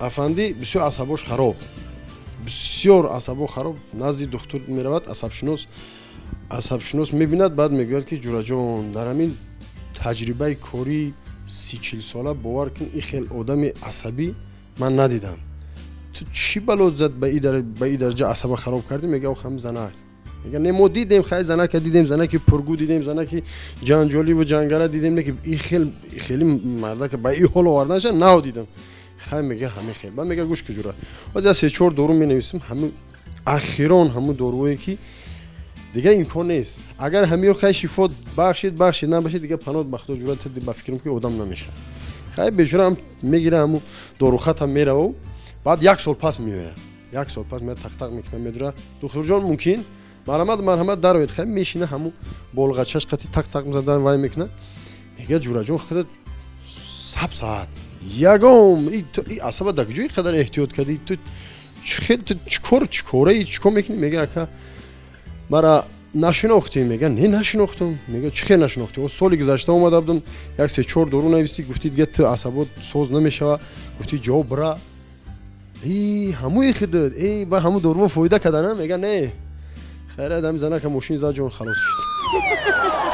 Афандӣ бисёр асабош хароб, бисёр асабо хароб. Назди духтур меравад, асабшинос. Асабшинос мебинад, баъд мегӯяд, ки ҷураҷон, дар ҳамин таҷрибаи кории 30-40 сола, бовар кун, ин хел одами асабӣ ман надидам. Ту чӣ бало зад, ба и дараҷа асаба хароб кардӣ? Мега, ох, ҳам занак. Мега, не, мо дидем, хай, занака дидем, занаки пургӯ дидем, занаки ҷанҷоливу ҷангара дидем, не ки и хел хеле мардака ба и ҳол оварданаша надидам. Хай, мега, ҳамин хел. Баъд мега, гӯш ки, ҷура, боз я се чор дору менависем, ҳамин ахирон, ҳамун доруое ки дигар имкон нест. Агар ҳамиё, хай, шифо бахшид, бахшид, набахшид, дигар паноҳ ба Худо, ҷура, ба фикрам, ки одам намешавад. Хай, бечора ҳам мегира, ҳамун дорухатам мераву баъд як сол пас меояд. Як сол пас меояд, тақтақ мекунад, медура: «Духтурҷон, мумкин?» «Марҳамат, марҳамат, дароед». Хай, мешина, ҳамун болғачаш қати тақ тақ задан вай мекунад. Мега, ҷураҷон, худат саб саат ягон и асаба дар куҷо қадар эҳтиёт кардӣ? Ту чӣ хел, ту чикор, чикораи, чикор мекунӣ? Мега, ака, мара нашинохтӣ? Мега, не, нашинохтам. Мега, чӣ хел нашинохтӣ? О, соли гузашта омада будам, як се чор дору навистӣ, гуфтӣ, дига ту асабот соз намешава, гуфтӣ, ҷавоб бира и ҳамуи хидат э ба ҳамун доруво фоида кардана. Мега, не, хайрат, ҳами занака мошин зад, ҷон халос шуд.